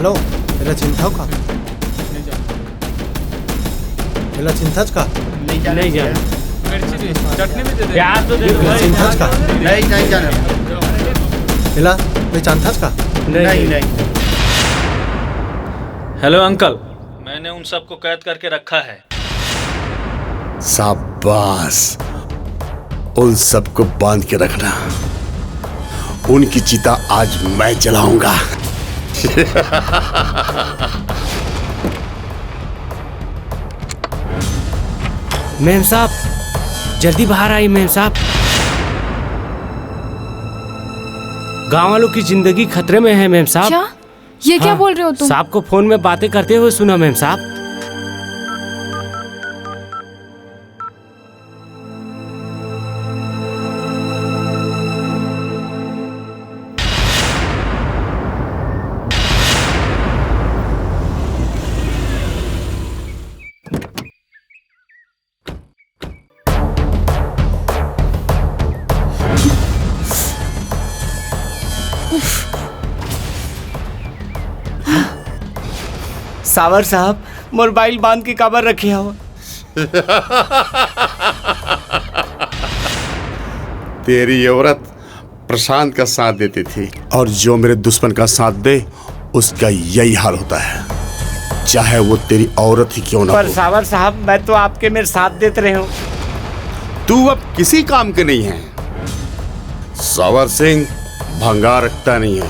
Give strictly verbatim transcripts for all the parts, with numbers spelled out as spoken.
Hello, एला चिन्हथव का? एला चिन्हथच का? नहीं जान। नहीं जान। मिर्ची भी, चटनी भी दे दे। प्याज तो दे दो भाई। चिन्हथच का? नहीं, नहीं जाने। एला पहिचानथच का? नहीं, नहीं। हेलो अंकल, मैंने उन सबको कैद करके रखा है। शाबाश, उन सबको बांध के रखना। उनकी चिता आज मैं जलाऊंगा। मेम साहब, जल्दी बाहर आइए मेम साहब। गांव वालों की जिंदगी खतरे में है मेम साहब। क्या? ये क्या हाँ, बोल रहे हो तुम? साहब को फोन में बातें करते हुए सुना मेम साहब। सावर साहब, मोर बाइल बांध के काबर रखे हव? तेरी औरत प्रशांत का साथ देती थी, और जो मेरे दुश्मन का साथ दे, उसका यही हाल होता है, चाहे वो तेरी औरत ही क्यों ना पर हो। सावर साहब, मैं तो आपके मेरे साथ देत रहे हूँ। तू अब किसी काम के नहीं है। सावर सिंह भंगार रखता नहीं है।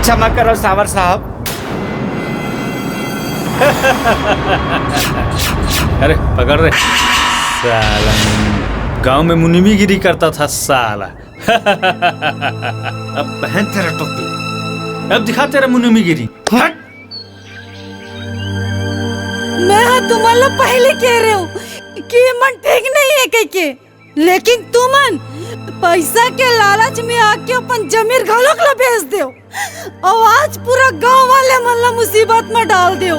क्षमा करो सावर साहब। अरे पकड़ रे साला, गांव में मुनिमीगिरी करता था साला। अब पहन तेरा टोपी, अब दिखा तेरा मुनिमीगिरी। हट। मैं हा तुमन ला पहले कहे रहेंव कि ये मन ठीक नहीं है कहिके, लेकिन तुमन पैसा के लालच में आके अपन जमीर घलोक ला बेच देव, अउ आज पूरा गांव वाले मन ला मुसीबत में डाल देव,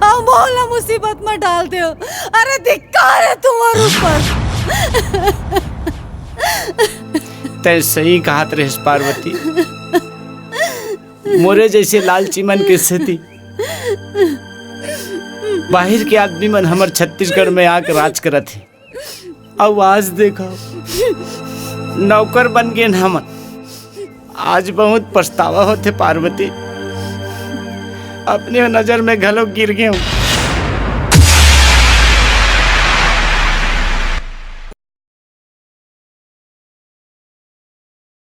अउ मोला मुसीबत में डाल देव। अरे धिक्कार है तुम्हारे ऊपर। तैं सही कहत रहेस पार्वती, मोरे जैसे लालची मन के सेती बाहिर के आदमी मन हमर छत्तीसगढ़ में आके राज करत हे। अउ आज देखो, नौकर बन गेन हमन। आज बहुत पछतावा होथे पार्वती, अपने नजर में घलो गिर गेंव।